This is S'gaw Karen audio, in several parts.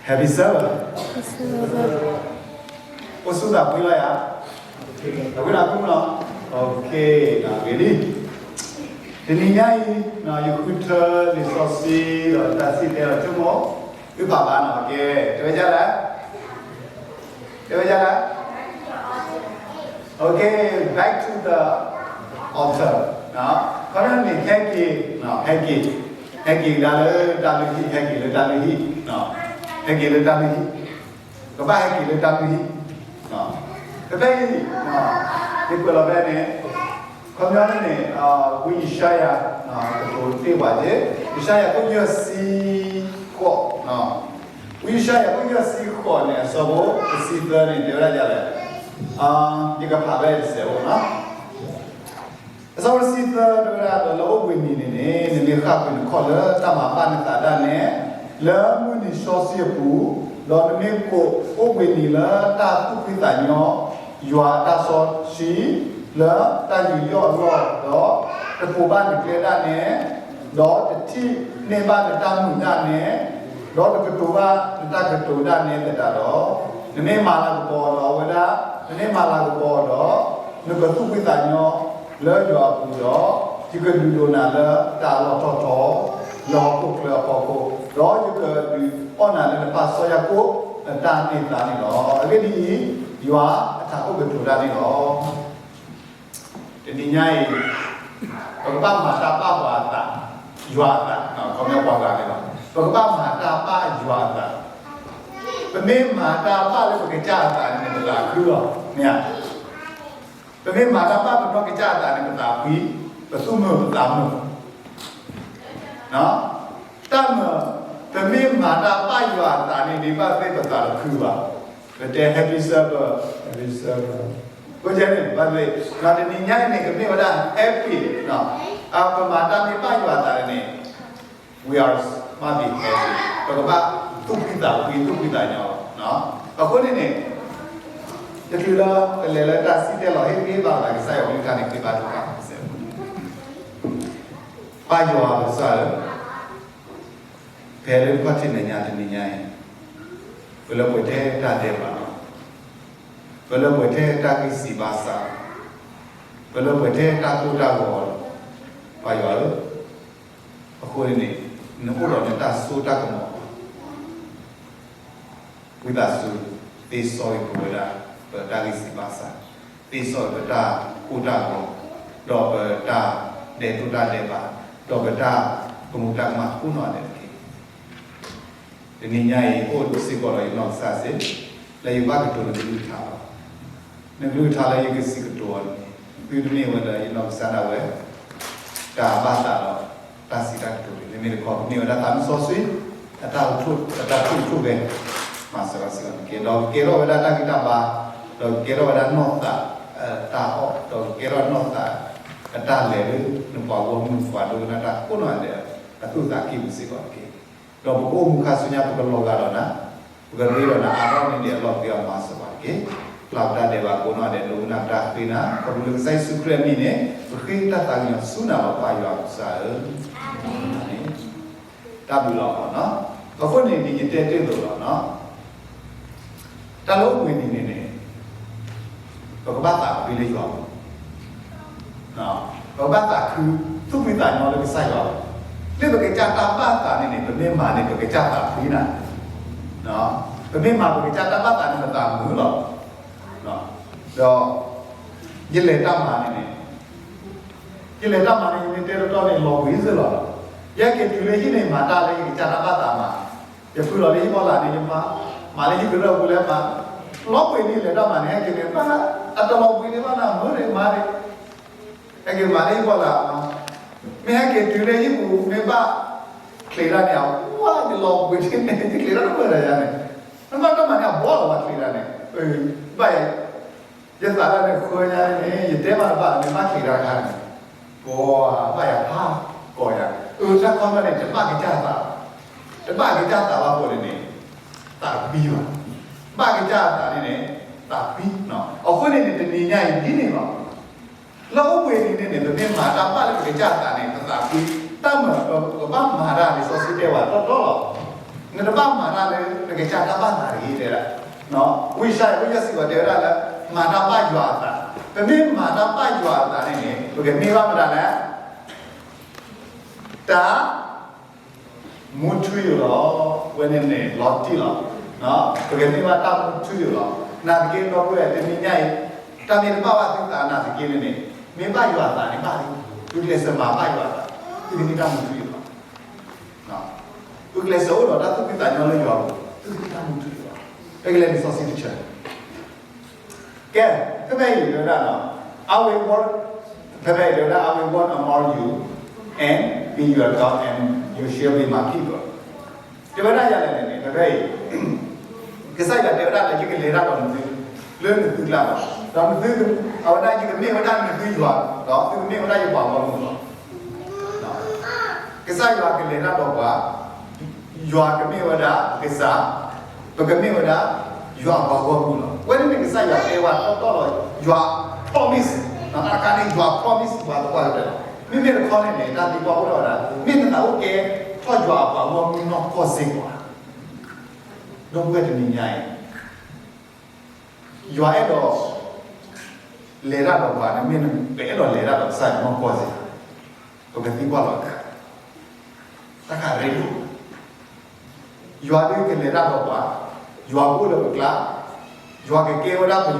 Happy Sabbath. အိၣ်ဆူၣ်သးဖှံလီၤယၤ. အဝဲဒၣ်ကူလီၤ. ဂ့ၤလံ. တနံၤညါအံၤ ယဃုထၢလံာ်စီဆှံဒီးတၢ်စံၣ်တဲၤလီၤဆိကမိၣ် သုဖးဘၣ်နီၤ. ကဲ, တဲဝဲဒ်လဲၣ်, တဲဝဲဒ်လဲၣ်. Okay, back to the author. ခီဖျိန့ၣ် ဟဲက့ၤ, ဟဲက့ၤ, ဟဲက့ၤဒၣ်လၢတၢ်လုၢ်ဟံၣ်, ဟဲက့ၤလၢတၢ်လုၢ်ဟံၣ်, ဟဲက့ၤလၢတၢ်လုၢ်ဟံၣ်, ကဘၣ်ဟဲက့ၤလၢတၢ်လုၢ်ဟံၣ်. ဖဲအံၤ ယကွဲးလီၤဖဲန့ၣ်, ခီဖျိန့ၣ် ဝံယၡါယၤ ကတိၤတ့ၢ်ပှၤက့ၤ ယၡါယၤခိၣ်ယဲၢ်ဆံဃိး, ဝံယၡါယၤခိၣ်ယဲၢ်ဆံဃိးန့ၣ် အဆၢဖိတဆံသၢန့ၣ် တဲဝဲဒ်လဲၣ်. ယကဖးဖဲတစဲးဖိနီၤ. အဆၢဖိတဆံသၢ တဲဝဲဒၣ် ဒီးလၢအိၣ်ဘှံးနံၤန့ၣ်န့ၣ် နမ့ၢ်ဃၣ်ကွံာ်နခီၣ်လၢတၢ်မၤဘၣ်နသးဒၣ်နဲ လၢမုၢ်နံၤစီဆှံအပူၤ, ဒီးနမ့ၢ်ကိးအိၣ်ဘှံးနံၤလၢတၢ်သူၣ်ဖှံသးညီ ယွၤအတၢ်စီဆှံ လၢတၢ်ယူးယီၣ်အလီၢ်, ဒီးတပိာ်ဘၣ်နကျဲဒၣ်နဲ, ဒီးတထံၣ်န့ၢ်ဘၣ်နတၢ်မုာ်ဒၣ်နဲ, ဒီးတကတိၤဘၣ်နတၢ်ကတိၤဒၣ်နဲသတးဒီး, နမ့ၢ်မၤလၤကပီၤဒီးအဝဲဒၣ်, နမ့ၢ်မၤလၤကပီၤဒီး, နကသူၣ်ဖှံသးညီလၢယွၤအပူၤဒီး, ယကဒုးဒိးနၤလၢတၢ်အလီၢ်ထီၣ်ထီ လၢဟီၣ်ခိၣ်ချၢအဖီခိၣ်, ဒီးယကဒုးအီၣ်နၤလၢနပၢ်စီၤယၤကိာ်အတၢ်န့ၢ်သါန့ၣ်လီၤ. အဂ့ၢ်ဒ်အံၤ, ယွၤအထးခိၣ်ကတိၤတၢ်န့ၣ်လီၤ. တနံၤညါအံၤ ပကဘၣ်မၤတၢ်ဘၣ်ပှၤအသး, ယွၤအသး, ခီဖျိပှၤဂၤန့ၣ်လီၤ. ပကဘၣ်မၤတၢ်ဘၣ်ယွၤအသး. ပမ့ၢ်မၤတၢ်ဘၣ်လၢပကစၢ်အသးန့ၣ် ပသးခုလီၤ, မ့ၢ်ဧါ. ပမ့ၢ်မၤတၢ်ဘၣ်ပနီၢ်ကစၢ်အသးန့ၣ် ပသးဖှံ, ပသူၣ်မုာ်ပသးမုာ်. တၢ်မၤ, ပမ့ၢ်မၤတၢ်ဘၣ်ယွၤအသးန့ၣ် ဒ်ဘၣ်သ့ၣ်ပသးတခုဘၣ်, ပတဲ Happy Sabbath, Happy Sabbath. အဃိန့ၣ် ဘၣ်သ့ၣ်, တနံၤညါအံၤန့ၣ် ကမ့ၢ်ဝဲဒၣ် happy, ပမၤတၢ်မ့ၢ်ဘၣ်ယွၤအသးန့ၣ် we are, must be happy, ပကဘၣ်သူၣ်ဖှံသးဖှံ သူၣ်ဖှံသးညီလီၤ. အဃိန့ၣ်န့ၣ် တချုးလၢပလဲၤလၢတၢ်စံၣ်တဲၤလီၤ ဟ့ၣ်ဂံၢ်ဟ့ၣ်ဘါလိာ်သး ကစၢ်ယွၤအကလုၢ်ကထါန့ၣ် ဃ့ဘါထုကဖၣ်စဲး, ပၢ်ယွၤကစၢ်ဧၢ, ဖဲလၢခီၣ်ထံးမဲာ်ညါတနံၤညါအံၤ, ပလၢပှဲၤထဲတၢ်ဒဲးဘးလီၤ, ပလၢပှဲၤထဲတၢ်ဂံၢ်စၢ်ဘါစၢ်, ပလၢပှဲၤထဲတၢ်ကိၢ်တၢ်ဂီၤလီၤ. ပၢ်ယွၤဧၢ, အဃိန့ၣ်န့ၣ် နအိၣ်ဒီးနတၢ်စိတၢ်ကမီၤ ဝံသးစူၤ သ့စီကွံာ်ဝဲဒၣ် ပတၢ်ဂံၢ်စၢ်ဘါစၢ်, သ့စီကွံာ်ပတၢ်ကိၢ်တၢ်ဂီၤ, ဒီးပတၢ်ဒဲးတိၢ်တၢ်ဒဲးဘး, ဒီးပတၢ်ကမူၤတၢ်ကမၣ်ကိးနီၢ်ဒဲးတက့ၢ်. တနံၤညါအံၤ အိၣ်စ့ၢ်ကီးဒီးယနီၢ်ကစၢ်စ့ၢ်, လၢယဘၣ်ကတိၤနကလုၢ်ကထါလီၤ. နကလုၢ်ကထါလၢယကစံးကတိၤအီၤန့ၣ် သုတမ့ၢ်ဝဲဒၣ်ယနီၢ်ကစၢ်ဒၣ်ဝဲ တၢ်ဘၣ်သးဒီး တၢ်စံးတၢ်ကတိၤန့ၣ် မ့မ့ၢ်တခီ မ့ၢ်ဝဲဒၣ်သးမုၢ်စီဆှံ အတၢ်ထိၣ်, အတၢ်ထိၣ်ကဲ, မၤစၢၤဘၣ်စ့ၢ်ကီးန့ၣ်ကဲ, ဒီးကကဲထီၣ်ဝဲဒၣ်တၢ်ဂံၢ်တၢ်ဘါ, ဒီးကကဲထီၣ်ဝဲဒၣ်နီၢ်သး တၢ်အီၣ်, ဒီးကကဲထီၣ်နီၢ်သး အတၢ်လဲၤလၢ နပှၤဂီၢ်မုၢ်ပှၤဒိကနၣ်တၢ်ကိးနီၢ်ဒဲး အသူၣ်အသးကံၢ်ပူၤစ့ၢ်ကီးတက့ၢ်. ဒီးပကအိၣ်မူခါဆူညါ ပကလီၤဂာ်ဒီးနၤ, ပကရ့ဒီးနၤအါထီၣ်န့ၣ်ဒံးအလီၢ်သ့အီၤ မၤစၢၤပှၤတက့ၢ်. ပျၢ်ပတၢ်ဒဲးဘးကိးနီၢ်ဒဲး ဒိကနၣ်ပတၢ်ဃ့နၤ, ခီဖျိလၢကစၢ်ယ့ၣ်ၡူးခရံာ်အမံၤန့ၣ် ပဃ့တၢ်သးကညီၤဆူနၤလီၤ ပၢ်ယွၤကစၢ်ဧၢ, တၢ်ဘျုးလီၤ. အဃိန့ၣ် ဒ်ယတဲတ့ၢ်အသိးလီၤ, တၢ်လၢအိၣ်ဘှံးနံၤန့ၣ်န့ၣ် ပကဘၣ်သးဖှံလၢယွၤပူၤ, ပကဘၣ်သးခု သူၣ်ဖှံသးညီလၢကစၢ်ယွၤပူၤ, လၢပကစၢ်တၢ်ဘၣ်သးန့ၣ်န့ၣ် ပမ့ၢ်မၤန့ၣ် ပကစၢ်သးဖှံနၤ, ပမ့ၢ်မၤပကစၢ်တၢ်ဘၣ်သးန့ၣ် ပသးမုာ်လီၤ. ဒီး ယလဲၤတၢ်မၤန့ၣ်န့ၣ် ယလဲၤတၢ်မၤန့ၣ် ယမ့ၢ်တဲတီတီန့ၣ် လီၤဘှံးစ့ၢ်လီၤ. ယဟဲက့ၤတုၤလၢဟံၣ်န့ၣ် မၤတၢ်လၢယကစၢ်တၢ်ဘၣ်သးမၤ, ယဖုလီၤလၢဟံၣ်ဖီလာ်န့ၣ် ယမၤ, မၤလၢဟံၣ်ကရၢၢ်ပူၤလဲၤမၤ, လီၤဘှံးန့ၣ် လဲၤတၢ်မၤန့ၣ် ဟဲက့ၤန့ၣ် ဘၣ် အတလီၤဘှံးန့ၣ်ဘၣ်နၤ မုာ်န့ၣ်မၤန့ၣ် ဟဲက့ၤမၤလၢဟံၣ်ဖီလာ်, မ့ၢ်ဟဲက့ၤတုၤလၢဟံၣ်ပူၤ မ့ၢ်ဘၣ်ချံးတၢ်န့ၣ် အဝဲယလီၤဘှံးန့ၣ် ယချံးတၢ်တပၢၢ်ဒီးယၤန့ၣ်, မ့ၢ်ဘၣ်တၢ်မၤန့ၣ် အဘီလီၤဝဲချံးတၢ်န့ၣ်, ဘၣ်ယၤ ယသးဒၣ်န့ၣ်ဃၢညါန့ၣ် ယတဲမးတဘၣ်န့ၣ် ဘၣ်ချံးတၢ်တခါန့ၣ်, ပှၤဘၣ်ယၤဖးကီးယၤ, အၢ တၢ်ခီပညီန့ၣ် တဘၣ်ကစၢ်သး, တဘၣ်ကစၢ်သးဘၣ်ဃိန့ၣ်န့ၣ် သးဖှံဘၣ်, ဘၣ်ကစၢ်သးန့ၣ်န့ၣ် သးဖှံ, အဃိန့ၣ်န့ၣ် တနံၤညါအံၤဒ်န့ၣ်လီၤ. လၢအိၣ်ဘှံးနံၤန့ၣ်န့ၣ် ပမ့ၢ်မၤတၢ်ဘၣ်လၢပကစၢ်သးန့ၣ် ပသးဖှံ, တၢ်မၤပကဘၣ်မၤတၢ်လံာ်စီဆှံတဲဝဲတီတီလီၤ. နတဘၣ်မၤတၢ်လၢနကစၢ်တၢ်ဘၣ်သးတဂ့ၤ တဲဒၣ်. ဝံယၡါယၤ ဝံယၡါယၤစ့ၢ်ကီးတဲဝဲဒၣ်လၢ မၤတၢ်ဘၣ်ယွၤအသး. ပမ့ၢ်မၤတၢ်ဘၣ်ယွၤအသးန့ၣ်န့ၣ် ပကန့ၢ်ဘၣ်မတၤလဲၣ်. တၢ် မူထူယိာ်လီၤ. ဝဲန့ၣ်န့ၣ် လီၤတံၢ်လီၤ. ပကန့ၢ်ဘၣ်တၢ်မူထူယိာ်လီၤ. နာ်သက့ ဒီပုၢ်ဝဲၢ် တနံၤညါအံၤ တၢ်မ့ၢ်တဘၣ်ဘၣ်သုသးနာ်သက့န့ၣ်န့ၣ် မ့ၢ်ဘၣ်ယွၤအသးန့ၣ်ဘၣ်လံ. သုကျဲးစၢးမၤဘၣ်ယွၤအသး, သုကန့ၢ်တၢ်မူထူယိာ်လီၤ. သုကျဲးစၢးအိၣ်ဒီးတၢ်သူၣ်ဖှံသးညီလၢယွၤအပူၤ, သုကန့ၢ်တၢ်မူထူယိာ်လီၤ. ပကလဲၤလံာ်စီဆှံတဆၢ ကဲ, ဖဲဖဲအံၤတဲဝဲဒၣ်, I will won't, ဖဲဖဲအံၤတဲဝဲဒၣ် I will won't among you and be your God and you shall be my people. တဲဝဲဒၣ်ယၤလဲၣ်န့ၣ်န့ၣ် ဖဲဖဲအံၤ ကစၢ်ယွၤတဲဝဲဒၣ်လၢ ယကလဲၤတၢ်ဒီးနသု လၢနသုကျါလီၤ. ဒီးနသု, အဝဲဒၣ်ယကမ့ၢ်ဝဲဒၣ်နသုယွၤ, ဒီးသုကမ့ၢ်ဝဲဒၣ်ယပှၤဂီၢ်မုၢ်လီၤ. ကစၢ်ယွၤကလဲၤတၢ်ဒီးပှၤ, ယွၤကမ့ၢ်ဝဲဒၣ်ကစၢ်, ပကမ့ၢ်ဝဲဒၣ်ယွၤအပှၤဂီၢ်မုၢ်လီၤ. ဝဲန့ၣ်မ့ၢ်ကစၢ်ယွၤတဲဝဲတီတီလီၤ, ယွၤ promise, တခါန့ၣ် ယွၤ promise ပှၤသပှၢ်ကတၢၢ်လီၤ. မ့မ့ၢ်တခီန့ၣ်န့ၣ် တၢ်သံကွၢ်အိၣ်ထီၣ်ဝဲဒၣ် မ့ၢ်နသးအိၣ်ကဲထီၣ်ယွၤအပှၤဂီၢ်မုၢ်နီၢ်ကီၢ်စ့ၢ်ကီးဧါ. ဒီပုၢ်ဝဲၢ်တနံၤညါအံၤ ယွၤအဲၣ်ဒိး လဲၤတၢ်ဒီးပှၤန့ၣ် မ့ၢ်ပအဲၣ်ဒိးလဲၤတၢ်ဒီးကစၢ်ယွၤနီၢ်ကီၢ်စ့ၢ်ဧါ. ပကသံကွၢ်လီၤတခါ, တၢ်ခါရ့ဒိၣ်, ယွၤဒုးကလဲၤတၢ်ဒီးပှၤ, ယွၤကအိၣ်လၢပကျါ, ယွၤကကဲဝဲဒၣ်ပယွၤ,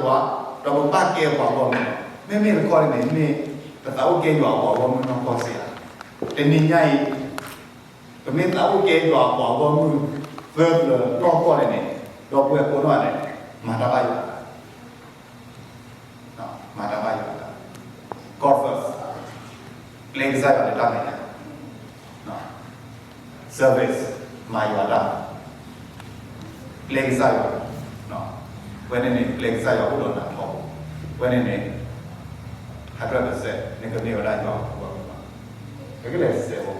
ဒီးပဘၣ်ကဲပှၤဂီၢ်မုၢ်လီၤ. မ့မ့ၢ်တခီန့ၣ်န့ၣ် မ့ၢ်ပသးအိၣ်ကဲယွၤအပှၤဂီၢ်မုၢ်နီၢ်ကီၢ်စ့ၢ်ဧါ. တနံၤညါအံၤ ပမ့ၢ်သးအိၣ်ကဲယွၤအပှၤဂီၢ်မုၢ် သၢပျၢၤနီၢ်ကီၢ်န့ၣ်န့ၣ်, ဒီပုၢ်ဝဲၢ်ကိးနီၢ်ဂၤဒဲး မၤတၢ်ဘၣ်ယွၤအသး, မၤတၢ်ဘၣ်ယွၤအသး, God first, ပျဲကစၢ်ယွၤလၢတၢ်မဲာ်ညါ, service, မၤယွၤတၢ်, ပျဲကစၢ်ယွၤ, ဝဲန့ၣ်န့ၣ် ပျဲကစၢ်ယွၤအိၣ်ဒီးနၤထီဘိ, ဝဲန့ၣ်န့ၣ် hundred percent နကမ့ၢ်ဝဲဒၣ်ယွၤအပှၤဂီၢ်မုၢ်လီၤ. ပကလဲၤစဲးဖိ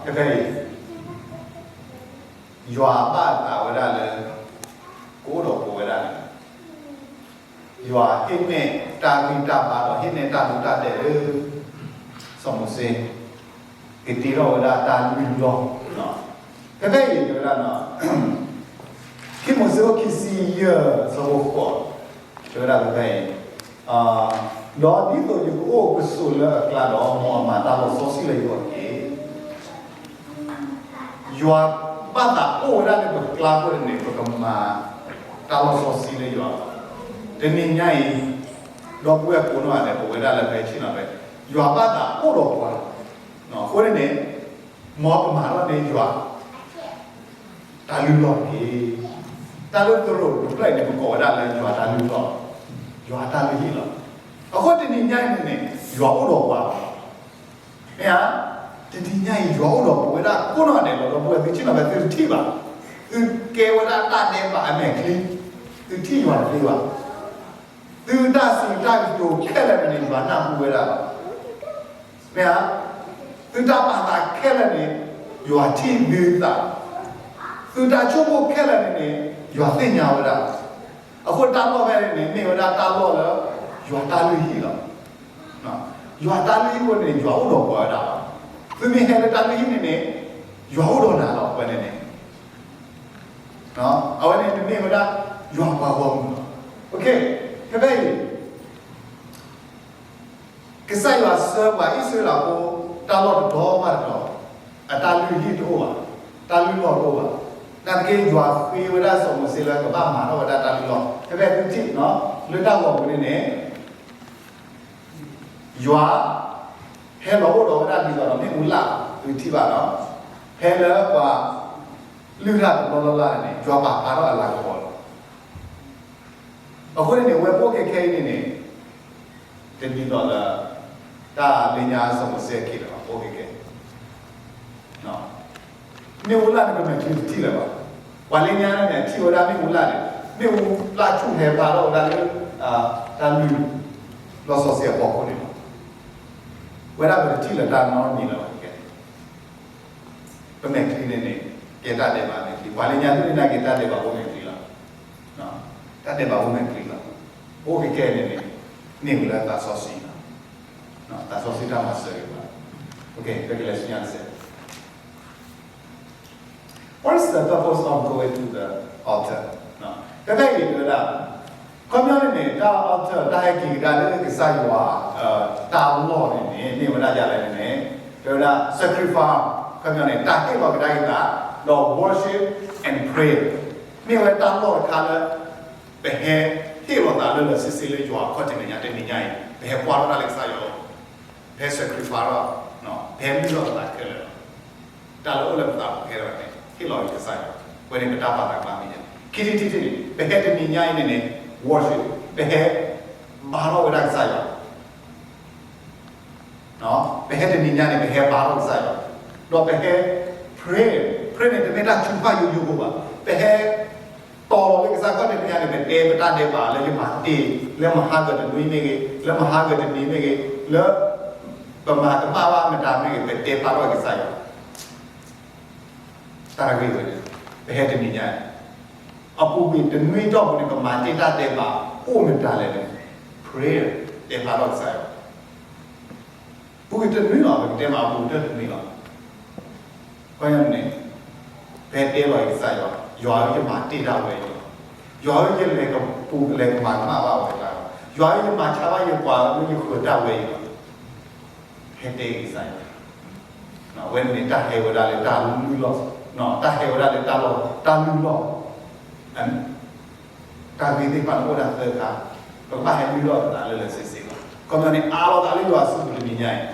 ဖဲဖဲအံၤ ယွၤဘၣ်သးဝဲဒၣ်လၢ ကအိၣ်ဒီးပဝဲဒၣ်န့ၣ်, ယွၤဟ့ၣ်နဲၣ်တၢ်ဂံၢ်တၢ်ဘါဒီး ဟ့ၣ်နဲၣ်တၢ်ဒိတၢ်တဲာ်လၢ စီၤမိၤၡ့ ကတ့ထီၣ်ဝဲဒၣ်တၢ်လုၢ်လီၢ်, ဖဲဖဲအံၤတဲဝဲဒၣ် ခံမိၤၡ့အခိၣ်ခံဆံယဲၢ် အဆၢဖိဃိး, တဲဝဲဒၣ်ဖဲဖဲအံၤ, ဒီးဒ်သိးယကအိၣ်ကဆိးလၢအကျါဒီး မ်အမၤတၢ်လီၢ်စီဆှံလၢယဂီၢ်တက့ၢ်. ယွၤဘၣ်သးအိၣ်ဝဲဒၣ်လၢပကျါအဃိန့ၣ် ပကမၤတၢ်လီၢ်စီဆှံလၢယွၤ. တနံၤညါအံၤ ဒီပုၢ်ဝဲၢ်ကိးနီၢ်ဂၤဒဲး ပဝဲဒၣ်လၢဖဲဆ့ၣ်နီၤဖဲ ယွၤဘၣ်သးအိၣ်ဒီးပှၤ, အဃိန့ၣ်န့ၣ် မ်ပမၤထီၣ်န့ၢ်ယွၤ တၢ်လုၢ်လီၢ်တက့ၢ်. တၢ်လၢသရိာ်တဖျၢၣ်အံၤန့ၣ် ပကိးဝဲဒၣ်လၢယွၤတၢ်လုၢ်လီၢ်, ယွၤတၢ်လုၢ်ဟံၣ်လီၤ. အဃိတနံၤညါအံၤန့ၣ်န့ၣ် ယွၤအိၣ်ဒီးပှၤလီၤ. မ့ၢ်ဧါ, တနံၤညါအံၤ ယွၤအိၣ်ဒီးပဝဲဒၣ်ကိးနီၢ်ဂၤဒဲးလီၤ. ဒီပုၢ်ဝဲၢ် သုဆ့ၣ်နီၤဖဲ သုတထံၣ်ဘၣ်, သုကဲဝဲဒၣ်တၢ်ဒဲးဘးအမဲာ်ချံ, သုထံၣ်ယွၤတသ့ဘၣ်. သုတၢ်စံးတၢ်ကတိၤခဲလၢာ်န့ၣ် ယွၤနၢ်ဟူဝဲဒၣ်လီၤ. မ့ၢ်ဧါ, သုတၢ်ပာ်သးခဲလၢာ်န့ၣ် ယွၤထံၣ်သုသး, သုတၢ်ဆိကမိၣ်ခဲလၢာ်န့ၣ်န့ၣ် ယွၤသ့ၣ်ညါဝဲဒၣ်လီၤ. အဃိတၢ်လီၢ်ဖဲန့ၣ်န့ၣ် မ့ၢ်ဝဲဒၣ်တၢ်လီၢ်လၢ ယွၤတၢ်လုၢ်ဟံၣ်လီၤ. ယွၤတၢ်လုၢ်ဟံၣ်အဃိန့ၣ် ယွၤအိၣ်ဒီးပှၤဝဲဒၣ်လီၤ. သုမ့ၢ်ဟဲလၢတၢ်လုၢ်ဟံၣ်န့ၣ်န့ၣ် ယွၤအိၣ်ဒီးနၤလီၤ ပဝဲန့ၣ်န့ၣ်. အဝဲန့ၣ်တမ့ၢ်ဝဲဒၣ် ယွၤပှၤဂီၢ်မုၢ်လီၤ. ဖဲဖဲအံၤ ကစၢ်ယွၤဆှၢပှၤအံၣ်စရ့လးဖိ တၢ်လီၢ်တတီၤဘၣ်တတီၤ, အတၢ်လုၢ်ဟံၣ်တအိၣ်ဘၣ်, တၢ်လုၢ်လီၢ်တအိၣ်ဘၣ်. နာ်သက့ ယွၤဃ့ဝဲဒၣ်စီၤမိၤၡ့လၢကဘၣ်မၤထီၣ်ဝဲဒၣ်တၢ်လုၢ်လီၢ်. ဖဲဖဲသုထံၣ် လၢတၢ်ဂီၤပူၤန့ၣ်န့ၣ် ယွၤ ဟဲလီၤအိၣ်ဒီးဝဲဒၣ်ဒ်သိးဒီးမ့ၣ်အူလၣ်, သုထံၣ်ဘၣ်လီၤ. ဖဲလၢပှၤလုၢ်တၢ်တဘျီလၢ်လၢ်န့ၣ် ယွၤပာ်ဖျါထီၣ်အလၤကပီၤလီၤ. အဃိန့ၣ်န့ၣ် ဝဲပအိၣ်ခဲခဲအံၤန့ၣ်န့ၣ် တဒ်သိးလၢ တၢ်လၢညါစီၤမိၤၡ့အခံလၢၤဘၣ်, ပအိၣ်ခဲခဲ မ့ၣ်အူလၣ်န့ၣ် ပမဲာ်ချံတထံၣ်လၢၤဘၣ်. ပှၤလၢညါန့ၣ်န့ၣ် ထံၣ်ဝဲဒၣ်မ့ၣ်အူလၣ်န့ၣ် မ့ၣ်အူလၣ်ဆူၣ်ဟဲဖျါထီၣ်ဝဲဒၣ်လၢ တၢ်လုၢ်လီၤစီဆှံအဖီခိၣ်န့ၣ်လီၤ. ဝဲဒၣ်ပတထံၣ်လၢၤတၢ်နီတမံၤလၢၤဘၣ်. ပမဲာ်ချံန့ၣ်န့ၣ် ကဲတၢ်ဒဲးဘးမဲာ်ချံ, ပှၤလၢညါဒုးန့ၣ်က့ၤတၢ်ဒဲးဘးဖိမဲာ်ချံလီၤ. တၢ်ဒဲးဘးဖိမဲာ်ချံလီၤ. ပအိၣ်ခဲခဲန့ၣ်န့ၣ် န့ၢ်ဝဲလၢသးစီဆှံလီၤ. သးစီဆှံတၢ်မၤစၢၤက့ၤပှၤ. ပကလဲၤဆူညါတစဲး. What's the purpose of going to the altar? ဖဲဖဲအံၤတဲဝဲဒၣ် ခီပညီန့ၣ်န့ၣ် တၢ် altar တၢ်ဟဲက့ၤကဒါလၢကစၢ်ယွၤ တၢ်လီၢ်န့ၣ်န့ၣ် မ့ၢ်ဝဲဒၣ်ယၤလဲၣ်န့ၣ်န့ၣ် တဲဝဲဒၣ် sacrifice ခီပညီန့ၣ် တၢ်ဟ့ၣ်လီၤကဒါက့ၤသး ဒီး worship and pray မ့ၢ်ဝဲတၢ်လီၢ်တခါလၢ ပဟဲဟ့ၣ်လီၤသးလၢလၢဆ့ဆ့လၢယွၤအခီၣ်ထံးမဲာ်ညါ တနံၤညါအံၤ ပဟဲကွၢ်ထီၣ်တၢ်လၢကစၢ်ယွၤ ပဟဲ sacrifice ထီၣ် ပဟဲလုၢ်ထီၣ်ပသးခဲလၢာ်လီၤ. တၢ်လၢအိၣ်လၢပသးပူၤဟဲလီၤန့ၣ် ဟ့ၣ်လီၤက့ၤကစၢ်ယွၤ ဝဲန့ၣ်ပတၢ်ပာ်သးကမၣ်မဲာ်ညါ ခံထံၣ်တထံၣ်န့ၣ် ပဟဲတနံၤညါအံၤန့ၣ်န့ၣ် worship ပဟဲဘါထီၣ်ဝဲဒၣ်ကစၢ်ယွၤ ပဟဲတနံၤညါန့ၣ် ပဟဲဘါထီၣ်ကစၢ်ယွၤ ဒီးပဟဲ pray, pray န့ၣ် တမ့ၢ်တၢ်ထုကဖၣ်ယိယိဖိဘၣ်. ပဟဲတီၤလီၤလၢကစၢ်ခီၣ်ထံးမဲာ်ညါန့ၣ် ပတဲပတၢ်ဒဲးဘးလၢယမၤတ့ၢ် လၢမဟါကတနွံမ့ၢ်ဂ့ၤ, လၢမဟါကတနံၤမ့ၢ်ဂ့ၤ, လၢပမၤကမၣ်ဘၣ်မတၤမ့ၢ်ဂ့ၤ, ပတဲဘါထီၣ်ကစၢ်ယွၤ တၢ်ဂ့ၢ်ဝဲန့ၣ် ပဟဲတနံၤညါန့ၣ် အပူၤကွံာ်တနွံအတီၢ်ပူၤန့ၣ် ပမၤတ့ၢ်တၢ်ဒဲးဘးအိၣ်မတၤလဲၣ်န့ၣ် prayer တဲဘါထီၣ်ကစၢ်ယွၤ ပူၤကွံာ်တနွံလီၤ ပကတဲမး အပူၤကွံာ်တနွံလီၤ. ခီပညီန့ၣ် ပဟဲတဲလီၤက့ၤကစၢ်ယွၤ, ယွၤဧၢ ယမၤတ့ၢ်ဒၣ်ဝဲအံၤလီၤ. ယွၤဧၢ ယလဲၤကပူၤကလဲၤကမၤကမၣ်ဘၣ်ဝဲဒၣ်လီၤ. ယွၤဧၢ ယမၤဆါဘၣ်ယပှၤလၢယဃၢၤဒၣ်ဝဲအံၤလီၤ. ဟဲတဲက့ၤကစၢ်ယွၤ ဝဲန့ၣ်တၢ်ဟဲဝဲဒၣ်လၢတၢ်လုၢ်လီၢ်, တၢ်ဟဲဝဲဒၣ်လၢတၢ်လီၢ်, တၢ်လုၢ်လီၢ်, တၢ်ဂ့ၢ်သ့ၣ်တဖၣ်န့ၣ်အိၣ်ဝဲဒၣ်သၢခါ, ပကဘၣ်ဟဲလုၢ်လီၢ်ပသးလၢလၢဆ့ဆ့လီၤ. ခီပညီန့ၣ် အါလီၤသးလၢယွၤအစုပူၤတနံၤညါအံၤ,